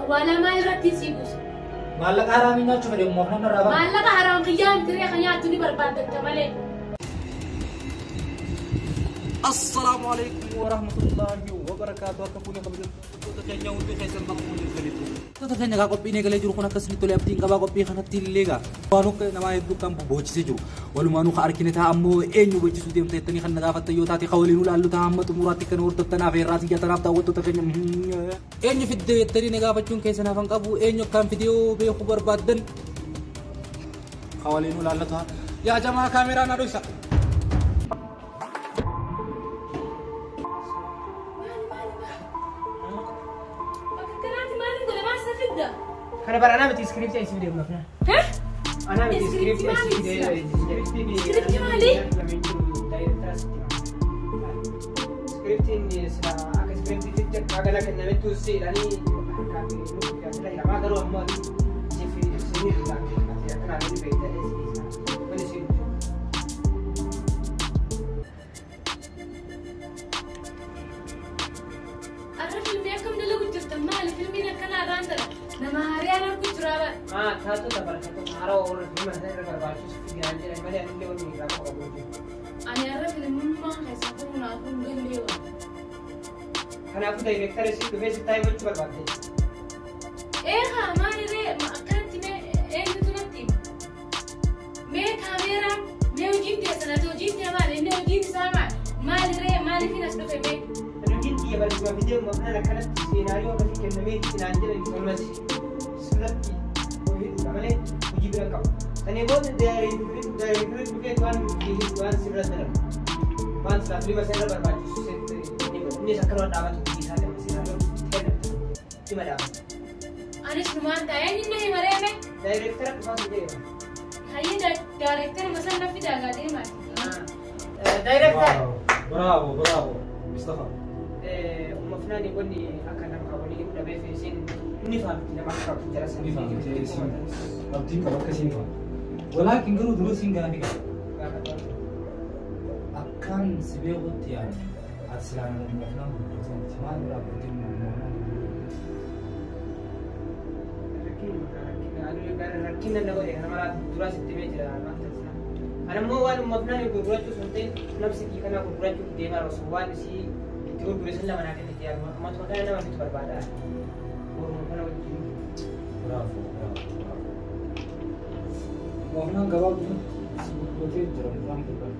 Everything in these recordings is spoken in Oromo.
Hawaalaa maal irratti sii buusa? Maallaqa haraamii nyaachuu fedhe Ummu Afnaan narraa bara. Maallaqa haraam kiyyaa miti ree kan nyaattu ni barbaaddatta malee. Assalaamu alaikum warahmatullahi wabarakaatu. Harka fuunee kabajamtoota keenya hundi keessan bakka fuunee jirtanitti. Wantoota keenya kaa qophiin eegalee jiru kun akka isinitti tole abdiin qabaa qophii kanatti illee gaa. Waan akka namaa hedduu kan boochisee jiru. Walumaanuu ka argine ta'a ammoo eenyu boochisuu deemta jettanii kan na gaafattan yoo taate ka waliin ilaallu ta'a hamma xumuraatti kan hordoftan afeerraa tiyya tanaaf daawwattoota keenya. Eenyu fidde jettanii na gaafachuun keessan hafan qabu eenyu akkaan fidee beekuu barbaaddan. Ka waliin ilaallu ta'a. Yaa jamaa kaameeraa na dhoysa. Maali maali maali? Bakka kanaatti maaliin godhe maal isa fidda? Kana bara anaa miti iskiriiptii isii deemu afna. Heh? Anaa miti Iskiriiptii iskiriiptii maali isii deemu. Iskiriiptii maali? Iskiriiptiin sila akka iskiriiptiitti hagana kennamettu siidhanii harkaa fi lubbuu hiramaa garuu ammoo siif sinii akkanaa ni beektanii wani siin Arra filmii akkam dalagu jirtan maali? Filmiin akkanaa irraan tana nama haariyaan argu jira bara. Maa taatota barakatota haaraa warra filma sana irra barbaachisu fidaan jedhan malee anillee wanni irraa qabu jiru. Ani arra filmummaan keessa kun naaf hin gallee waan. Kanaafuu daayireektara si dhufee si taa'ee gochuu barbaadde. Eegaa maali ree akkanatti mee eenyutu natti hima? Mee kaameeraan mee hojiin teessan ati hojiin tee maali? Inni hojiin isaa maali? Maali ree maaliifin as dhufe mee? Hojiin xiyya barjuma fidee uumamnaan akkanatti seenaariyoo akkasii kennamee itti naan jedhan ammas sirratti hojii malee hojii bira qabu. Sanii booda daayireektarii dhufee waan waan sirra dalagu. Waan silaa filima sana barbaachisu sitti ni godha. Innis akkanuma dhaabatu hojii isaa gama seenaariyoo kenname. Dhima dhaabatu. Anis numaan taa'ee inni na hima ree mee? Daayireektara dhufaa sun jedhama. Hayyee daayireektara masan na fidaa gaa deemaati. Daayireektar! Bravo, bravo, Mustafa. Uummatni wanni akka nama walii dhabeef isiin ni faamti nama akka qabdu jara Ni fahamte isiin abdiin qaba akka isiin fahamte. Walaakin garuu dura isiin gaafii qaba. Akkaan si beekutti yaani ati silaa nama Ummu Afnaan gurguratu miti maal irraa gurgurtee Ummu Afnaan gurguratu? Rakkina na godhe kana maraa duraa sitti himee jira maal taasisa. Ani immoo waan uummatni gurgurachuu sun ta'e nafsi kii kana gurgurachuuf deemaa osoo waan isii itti gurgure sun lama naa kennite ammatuma kana nama bitu barbaada. Oromoo kana wajjin. Bravo, bravo, bravo. Ummu Afnaan gabaabumatti si gurguratee jira mucaan kun.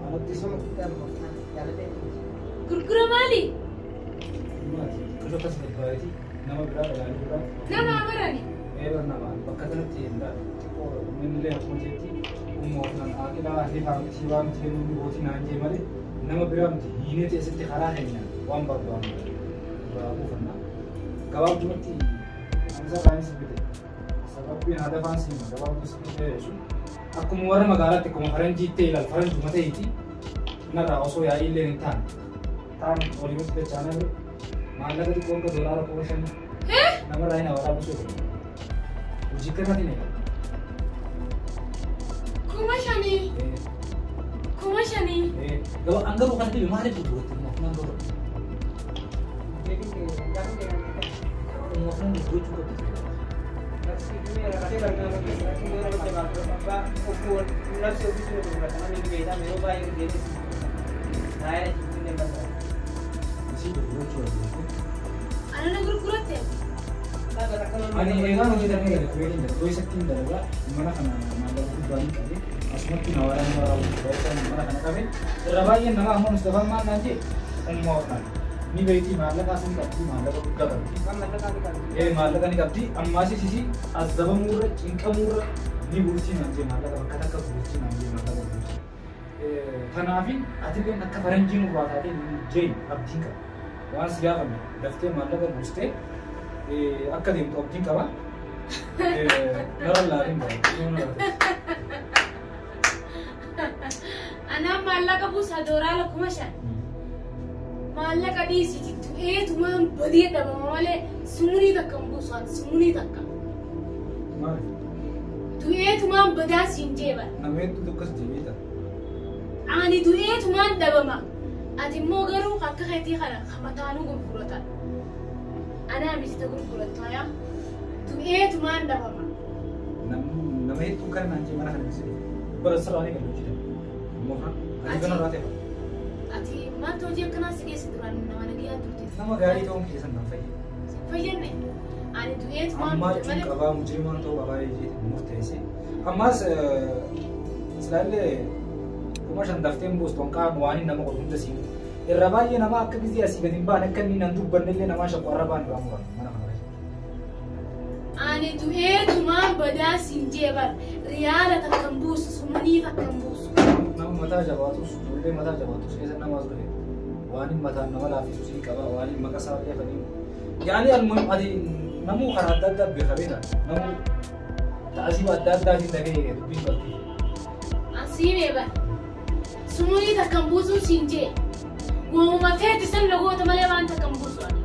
Alatti Sama guddaa uummatnaan jaalatee. Gurgura maali? Maati qixa akkas gabbaayiti nama biraa ilaaluu biraa. Nama amarani. Eeba nama bakka kanatti hin xiqqoo inni akkuma jetti Ummu Afnaan aaqilaa ni faamti waan miti inni gootii naan jee malee nama biraa miti hiinee teessatti karaa keenya waan barbaannu irraa buufanna. Gabaabumatti ansa kaanis bite sababbiin hadafaan siima gabaabduu si bite jechuun akkuma warra magaalaatti akkuma faranjiitti ilaal faranjuma ta'eeti narraa osoo yaa'ii illee hin taane taan olii walitti dachaanaa bira maallaqa xiqqoo akka doolaara 5,000 namarraa hin hawaaraa busuu eegale. Hojii akkanaatiin eegale. 5,000. 5,000. Gaba an garuu kan dhibe maaliif gurguratte Ummu Afnaan garuu? Ummu Afnaan gurgurachuu qabdi ture. Isii gurgurachuu qabdi. Ana na gurguratte. Ani eegaan hojii daree gale kuweetiin dalagaa keessatti hin dalagaa mana kana maallaqa guddaa hin qabe asumatti na waraana waraabuu mana kana qabe irra baay'een nama ammoo Mustafaan maal naan jee Ummu Afnaan ni beektii maallaqa asin qabdi maallaqa guddaa qabdi. Maallaqa ni qabdi ammaas isii azzabamuurra cinqamuurra ni buutii naan jee maallaqa bakka takka buutii naan jee maallaqa buutii. Kanaafin atilleen akka faranjii nurraa taatee jeen abdiin qaba. Waan si gaafanne daftee maallaqa buustee akka deemtu abdiin qaba. Gara laalin baay'ee. Anaan maallaqa buusaa doolaara 5,000. Maallaqa dhiisiti du'eetumaan badee dhabama malee sumunii takka hin buusu ani sumunii takka. Maali? Du'eetumaan badaa siin jeeban. Nama hedduutu akkas deebiita. Ani du'eetumaan dhabama. Ati immoo garuu akka keetii kana mataanuu gurgurata. Anaa miti ta gurgurattu hayaa. Du'eetumaan dhabama. Nama hedduun kana naan jee mana kana keessa dhufe. Bara sirraa ni galu hojii Moofna ati kanarraa ta'e. Ati maaltu hojii akkanaa si geesse duraan nama nagayaa turte. Nama gaarii ta'uun kiyya san nan fayyada. Fayyadne ani du'eetumaan Ammaa du'e jechuun malee. qabaa mujrimaan ta'uu qabaa jeetiin murteesse. Ammaas silaallee 5,000 dafteen buustu hanqaan waan inni nama godhu hunda siin. Irra baay'ee nama akka gizee asii gadi hin baane akka inni nan dubbanne illee namaa shakku arra baan irraa muran mana kana keessa. Ani du'eetumaan badaa siin jee bar riyaala takkan buusu sumunii takkan buusu. Nama mataa jabaatus ijoollee mataa jabaatus keessa namaas dhufe waan hin mataan nama laaffisu sii qaba waan hin maqasaa beekanii. Yaani almuhim ati namuu karaa adda addaa beeka beeka namuu ta'asiiba adda addaatiin dhaga'ee dubbiin qabdi. Asii mee bar sumunii takkan buusuun siin jee waamuma feete san na goota malee waan takkan buusu ani.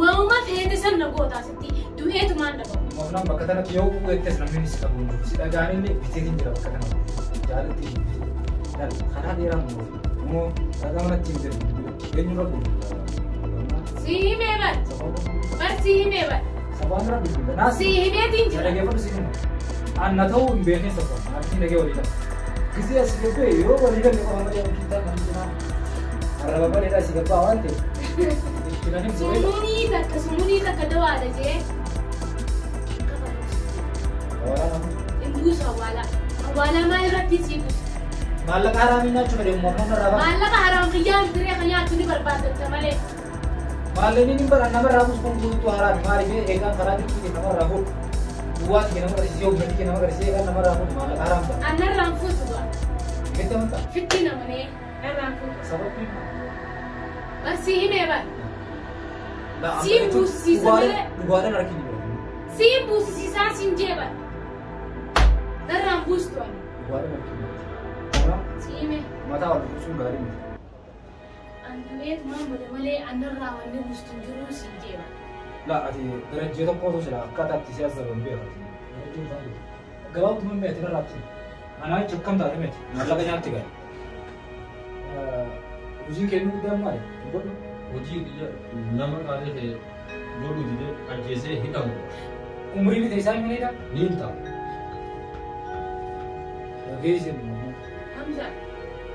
Waamuma feete san na goota asitti du'eetumaan dhabamu. Moofnaan bakka kanatti yoo uwwettes namni si qabu hin jiru. Si dhaga'anillee biteetiin jira bakka kana. Jaalatti karaa dheeraa nu oofu. Immoo dhagaa manatti hin jiru. Eenyurra bilbila? Si himee bar bar si himee bar Sabaan irra bilbila. Naas si himeetiin jira. dhaggeeffadhu si hima. Anna ta'uu hin beekne sabaan. Naatti dhagee walii gala. Gisee asii gabbee yoo walii galle qofa malee yookiin ta'a kan cinaa. Arraba bareedaa asii gabbaa waan ta'eef. Itti nan himtu beela. Sumuunii takka dawaadha jee. Waraana. Hin buusu awwaalaa. Awwaalaa maal irratti sii buusu? Maallaqa haraamii nyaachuu fedhe moofnaan irraa ba'a. Maallaqa haraam kiyyaan tiree kan nyaattu ni barbaadatta malee. Maallaqni inni bara namarraa buusu kun guutuu haraami maaliif eegaan karaa dirqii namarraa fuudhu. Duwwaati kee nama agarsiisee humnati kee nama agarsiisee eegaan namarraa fuudhu maallaqa haraam ta'a. Annarraan fuutu gaa. Itti amantaa? Fitti namanee narraan fuutu. Sababni Bar si himee bar. Siin buusisiisa malee. Dhugaadhaan harki ni bira. Siin buusisiisaa siin jee bar. Narraan buustu ani. Dhugaadhaan harki ni bira. Si himee. Mataa wal buusuun gaarii miti. An du'eetumaan bada malee annarraa wanni buustu hin jiru siin jee bar. Laa ati darajjee tokkotu sila akkaataa itti siyaasa zaban beekati. Gabaabduma meeti narraatti. Anaa jecha akkam taate meeti maallaqa nyaatti gala. Hojiin kennu guddaan maali? Godhu. Hojii biyya nama qaalii ta'e godhu didee ajjeesee hidhamu Umrii miti isaa himaniidha. ni hin ta'a. Dhageessi. Hamza.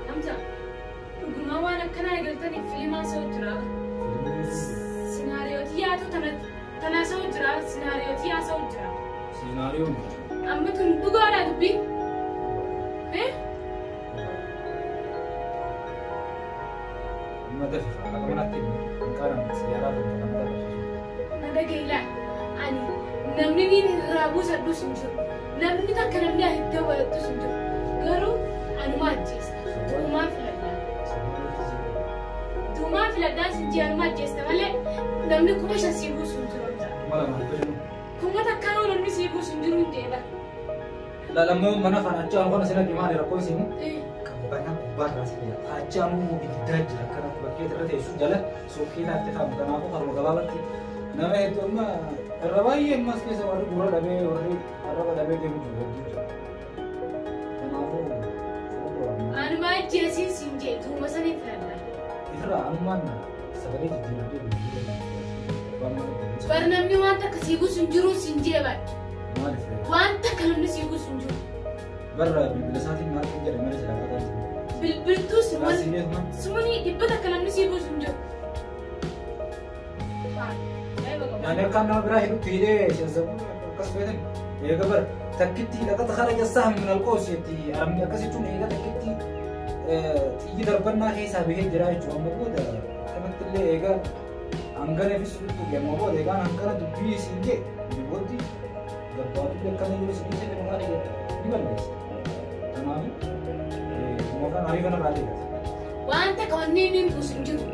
Hamza. Dhugumaa waan akkanaa eegaltaniif filimaa sa'u jira. Sinaariyooti yaatu tana sa'u jira. Sinaariyooti yaa sa'u jira. Sinaariyoo miti. Amma tun dhugaadha dubbii. Eh? Amma dafi akka manatti hin qaran siyaaraa tokko kan agarsiisu. Na dhaga'i ani namni niin irraa buusadhus hin jiru. Namni takka namni ani dabalattus hin jiru. Garuu anuma ajjeesta. Duumaa filadhaa. Duumaa filadhaa sin jee anuma ajjeesta malee namni 5,000 sii buusu hin jiru. 2,500. Kuma takkaanuu namni sii buusu hin jiru hin deeba. Lalammoo mana kana achi aanu kana sina maali rakkoon isimu? Qabbanaa gubbaa irraa si jira. Achi aanu immoo ibiddaa jira akkana bakkee irra teessu jala suuqii laatti kaamu kanaafuu haruma gabaabatti nama hedduu amma irra baay'ee ammas keessa warri gurra dhabee warri arraba dhabee deemu jiru hedduu jira. Kanaafuu Anuma ajjeesiin siin jee duuma sanii filadhaa. Irra anumaan sagalee jijjiiramtee Bar namni waan takka sii buusu hin jiru siin jee bar. Maaliif? Waan takka namni sii buusu hin jiru. Barra bilbila isaatiin maal jedhe malee silaa qataa jiru. Bilbiltuu sumuni dhibba takka namni sii buusu hin jiru. Yaani akkaan nama biraa hidhutti hidhee shazzabu akkas fayyadame. Eega bara takkitti laqad kharaja sahmi min alqaws jetti arabni akkas jechuun eega takkitti xiyyi darbannaa keessaa bahee jira jechuudha. Amma booda kanatti illee eega hangana fi suutu amma booda eegaan hangana dubbii siin jee booddee gabbaatu akkana yeroo si dhiisee maqaa dhigee ni balleessa. Kanaafuu moofaan ariifana irraa eegata. Waan takka wanni inni buusu hin jiru.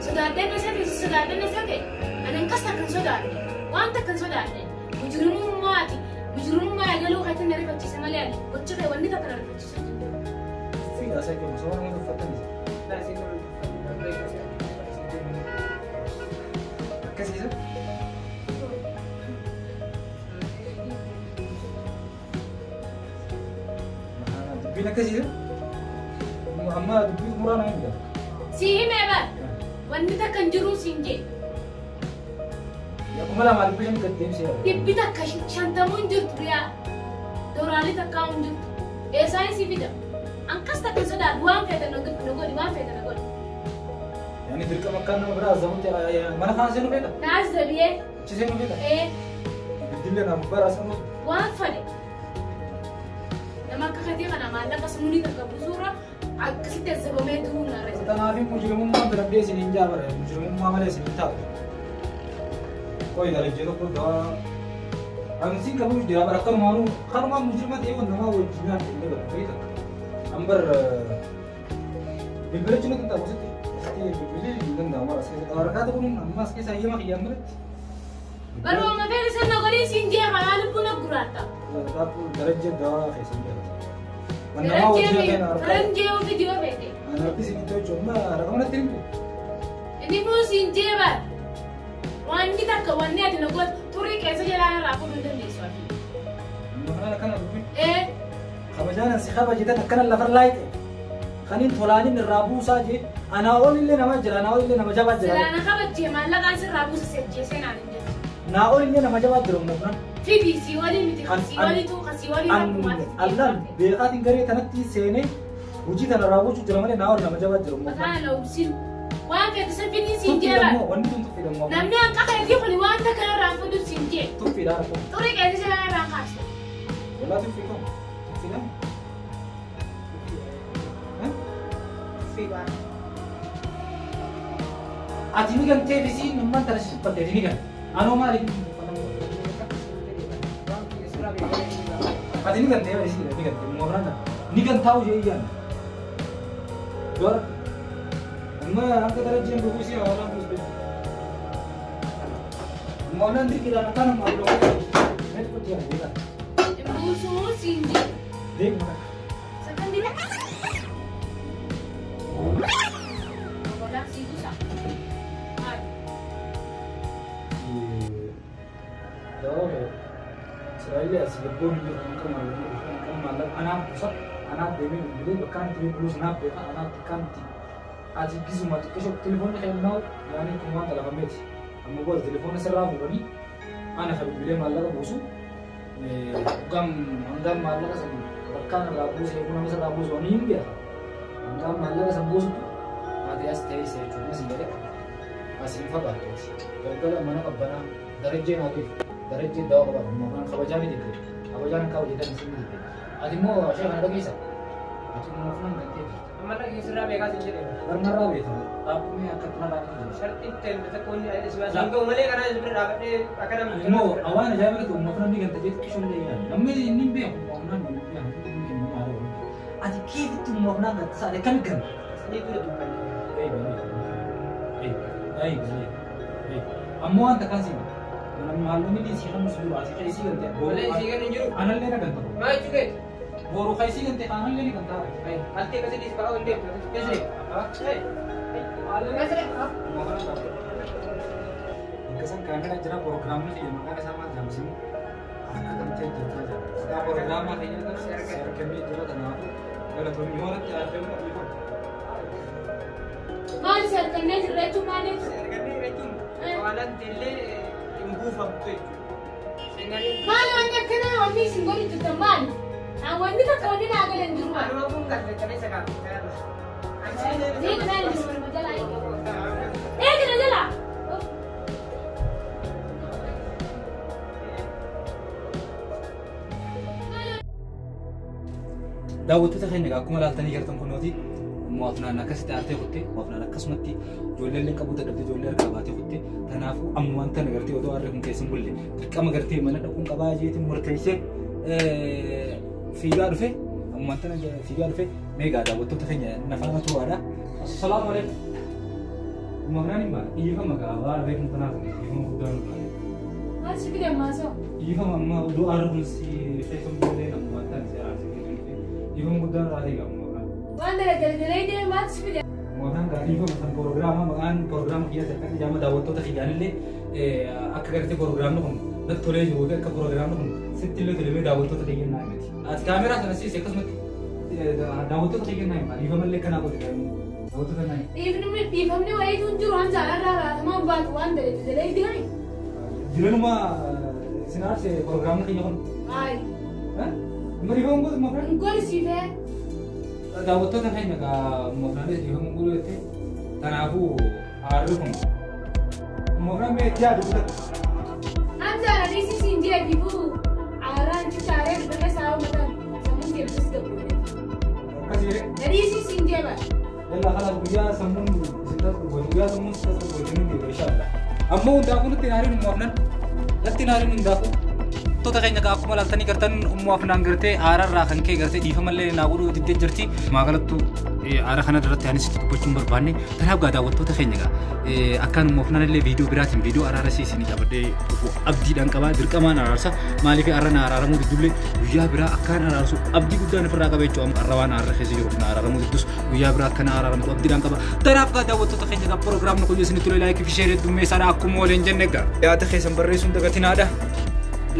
Sodaadheen isa ta'e sodaadheen isa ta'e ani akkas takka hin sodaadhe waan takka hin sodaadhe mujrimummaati mujrimummaa eegaluu kan na rifachiise malee ani gocha ta'e wanni takka na rifachiise. Fiidhaa isaa kennu sababa nama tuffataniis. Akkasiisa. Dubbiin akkasiisa. Amma dubbii xumuraa nama hin galu. Si himee bar wanni takka hin jiru siin jee. 2500 gad deemsee. Dhibbi takka shantamuu hin jirtu riyaa. Dooraalii takkaa hin jirtu. Eessaan si fida? Akkas takka hin sodaadhu waan feetan na godhi waan feetan na godhi. Yaani dirqama akkaan nama biraa azabutti mana kana seenuu feeta? Naas zabiyee. Achi seenuu feeta? Ee. Bilbillee naa gubbaa raasanu. Waan fedhe. Nama akka katii kana maallaqa sumuunii takka buusuurra akkasitti azabamee du'uun narra jira. Kanaaf mujrimummaan dalagdee isin hin jaabare mujrimummaa malee isin hin taatu. Qoyi darajjee tokko dawaa Ansi qabu jira bara akkanumaanuu kanumaan mujrima ta'e waan namaa wajjin nyaatu illee bara beekta. Ambar bilbila jechuun kan ta'u sitti sitti bilbilli hin danda'amu as keessa waraqaa kun amma as keessa hayyama kiyyaan malatti. Baruma feete sana godhii siin jee kanaa lubbuu na guraatta. Darajjee dawaa keessa hin jira. Namaa wajjin nyaatan harkaa. Faranjee ofii dhiyoo feete. Harki siin itti hojjetu amma raqama natti himtu. Inni kun siin jee bara. Wanni takka wanni ati na gootu turii keessa jalaa irraa fuudhuu hin dandeessu ati. Mana kana dubbi. Ee. Kabajaan si kabajitan akkana lafa laayite. Kaniin tolaanin irraa buusaa jee anaa ol illee nama jira anaa ol illee nama jabaa jira. Silaa na kabajjee maallaqaan sirraa buusa si ajjeesee naan hin jettu. Naa ol illee nama jabaa jira muufnan. Fidi si walii miti si waliitu si walii rakkumaati. Allaan beekaatiin garee tanatti seenee hojii tana raawwachuu jira malee naa ol nama jabaa jira muufnan. Mataa na obsin. Waan feete san fidii siin jee bara. Wanni tun tuffiidha. Namni hanqa keetii kuni waan takka irraa fuudhu siin jee. Tuffiidha rakkoo. Xurii keessa jalaa irraa kaasa. Walaa tuffii qabu. Tuffiidha. Tuffiidha. Ati ni gantee fi siin ammaan tana si tuffatte ati ni gante. Anoo maaliif hin tuffatamu? Ati ni gantee bari siin ni gantee mooraan ni gantaa hojii iyyaan. Dora. Amma hanga darajeen dhufuu si hawaalaan buus beeku. Mooraan dirqiidhaan akkaan amma abuloo. Meetu kotti yaa beekaa. Buusuu siin jee. Deemu mana. Sakandii. Obolaa sii buusa. Maali? Dawaa Israa'el as gabboon jiru kan maallaqa anaaf buusa anaaf deemee bilbilee bakka inni bilbilu sanaaf beeka anaaf xiqqaanti ati gisuma xiqqisho telefoonni kennaa yaani kun waan xalafameeti amma booda telefoonni sirraa fuudhanii ana ka bilbilee maallaqa buusu gam hangam maallaqa san bakkaan irraa buuse eeguu nama sirraa buusu ani hin beeka hangam maallaqa san buusutu ati as ta'ee isa jechuun as jedhe as hin fagaattu galgala mana qabbanaa darajjee naa dhufu darajjee dawaa qaba ammoo kabajaa ni didde kabajaan akka hojjetan isin didde ati immoo ishee kana dhageessa ati immoo funan gantee jirta. Amma sirraa beekaa siin jedhee. Barmarraa beekama dhaabbumee akka itti narraa kan jiru. Sharti ta'e tokko inni si ga'u malee kanaa bira dhaabadhee akka namni. Immoo awwaan ajaa'iba ta'u immoo funan ni ganta jeetu qishoon illee yaadu namni inni hin beeku immoo funan ni beeku ati keetitti immoo funan ganta sa'a akkami ganta. Sanii dura dubbanne. Ammoo wanta kan siin maalumni si kan musu ati kaisi gante. Malee si kan hin jiru. Anallee na ganta. Maal jechuu keeti? Boru kaisi gante anallee ni ganta. Haltee akkasii dhiis karaa hin deemtu. Keessa Akkasan kaameraa jira proogiraamni kiyya maqaan isaa maal jedhama siin akka gamtee jirtaa jira. Maqaa proogiraamaa kiyya si argamee jira kanaafuu galatoomii yoo natti argamu dhiifama. Maal si argannee jirra jechuun maal jechuudha? Si argannee jechuun waalaan illee hin buufamtu jechuudha. Maal wanni akkanaa wanni isin godhu jirtan maali? Wanni takka wanni naa galan jiru maali? Anuma kun galfachamee isa kaa'u. Eegala jala eegala jala. Daawwattoota keenya akkuma ilaaltanii jirtan kunooti Mu'afnaan akkasitti aartee kutte mu'afnaan akkasumatti ijoollee illee qabuu dadhabde ijoollee harkaa baatee kutte kanaafuu amma wanta na gartee otoo harree kun keessa hin bulle dirqama gartee mana dhaquun qabaa jeetiin murteessee fiigaa dhufe amma wanta na fiigaa dhufe meegaa daawwattoota keenya nafaana tuwaadha. Assalaamu alaikum. Mu'afnaan hin baane dhiifama gaabaa harree kun tanaaf dhiifama guddaa nu baane. Maal si fide ammaa Dhiifama amma oduu harree kun si keessa hin bulle amma wanta si aarsee dhiifama guddaa nu raatee ga'a. Waan dalagalgalee deeme maal si fide? Maqaan gaariifama san proogiraama maqaan proogiraama kiyya sadarkaa ijaama daawwattoota kiyyaanillee akka gartee proogiraamni kun natti tolee jiru akka proogiraamni kun sitti illee tolee daawwattoota kiyyaan naa himati. Ati kaameraa sana siis akkasumatti daawwattoota kiyyaan naa hima dhiifamallee akkanaa godhe daawwattoota naa hima. Dhiifamni wayiitu hin jiru waan jaalarraa baatamaa baatu waan dalagalgalee deeme. Jiranuma isin aarse programni kiyya kun. Ay. Amma dhiifama gootu Ummu Afnaan? Hin godhu siifee. Daawwattoota keenya egaa Ummu Afnaanis dhiifama godhu jette. Kanaafuu aarri kun. Ummu Afnaan mee itti yaadu kutaa. Hamza na dhiisi siin jee bifuu aaraan cicha aaree dhufe keessaa haa mataan sammuun kee bitas gabbuute. Akkas jedhee. Na dhiisi siin jee bara. Yalla khalas guyyaa sammuun isin tasgabbooti guyyaa sammuun isin tasgabbooti ni deebi'a inshallah. Ammoo hundaafuu nutti hin aarin Ummu Afnaan. Natti hin aarin hundaafuu. Wantoota keenya egaa akkuma ilaaltanii gartan Ummu Afnaan gartee aararraa kan ka'e gartee dhiifamallee naa godhuu diddee jirti. Maagalatti aara kana irratti anis itti dubbachuu hin barbaanne. Kanaaf gaa daawwattoota keenya egaa akkaan Ummu Afnaan illee viidiyoo biraatiin viidiyoo araara isii isinii qabadhee dhufu abdiidhaan qaba dirqamaan araarsa maaliif arra na araaramuu diddullee guyyaa biraa akkaan araarsu abdii guddaan ofirraa qaba jechuudha. Arra waan arra keessa jiruuf na araaramuu diddus guyyaa biraa akkana araaramtu abdiidhaan qaba. Kanaaf gaa daawwattoota keenya egaa piroogiraamni kun isin tole laayikii fi sheerii heddummeessaadha akkuma waliin jenne egaa. Yaada keessan barreessuun dagatinaadha.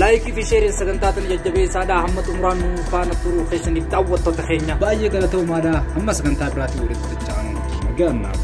Laayikii fi sheeriin sagantaa tana jajjabeessaadha hamma xumuraan nu faana turuu keessaniif daawwattoota keenya. Baay'ee galatoomaadha hamma sagantaa biraatiin walitti dacha'anu nagaan naa